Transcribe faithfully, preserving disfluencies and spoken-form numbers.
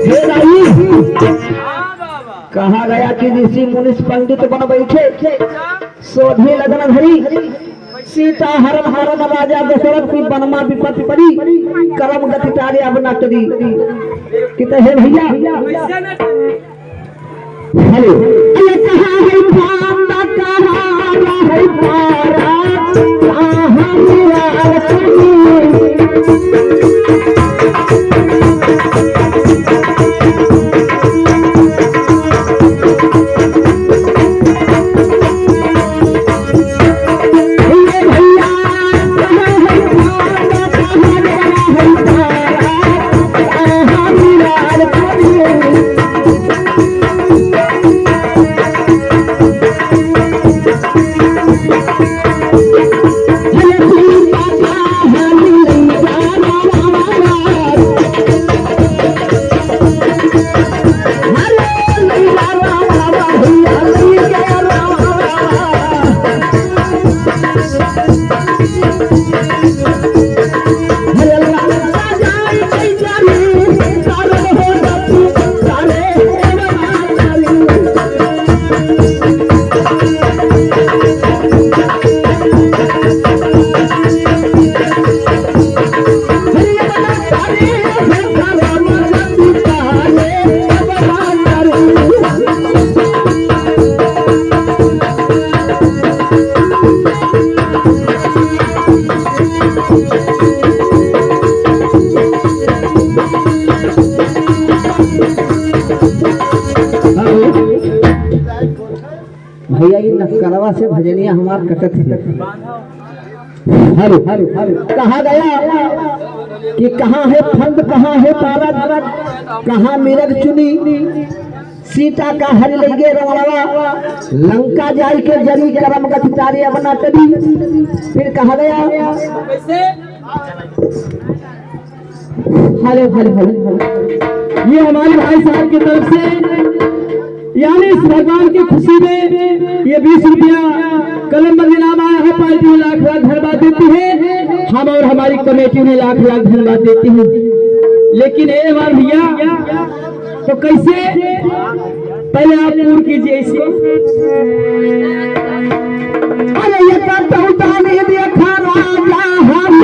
हे राई, कहा गया कि ऋषि मुनीस पंडित बन बैठे, सोधि लग्न धरी, सीता हरन हरन राजा दशरथ की बनमा विपत्ति पड़ी, करम गति टारे अब न टरी। कि तो हे भैया, हेलो। अरे कहाँ है भांडा, कहाँ है पारा, कहाँ है आरती? भैया, ई नक्करवा से भजनिया हमार कटत है। हेलो, हेलो, हेलो। कहा गया कि कहाँ है फंद, कहाँ है पारद, कहाँ मिरग चुनी, सीता का हरि लइगे रवणवा, लंका जाइके जरी, करम गति टारे अब न टरी। फिर कहा गया, हेलो, हेलो, हेलो, हेलो। ये हमारे भाई साहब की तरफ से, यानी इस भगवान की खुशी में ये बीस रुपया कलम बंद इनाम आया है, पार्टी उन्हें लाख लाख धन्यवाद देती है, हम और हमारी कमेटी उन्हें लाख लाख धन्यवाद देती है। लेकिन ए हमारे भैया, तो कैसे? पहले आप पूर्ण कीजिए इसको। अरे ये करता हूँ ताली देखा राजा हम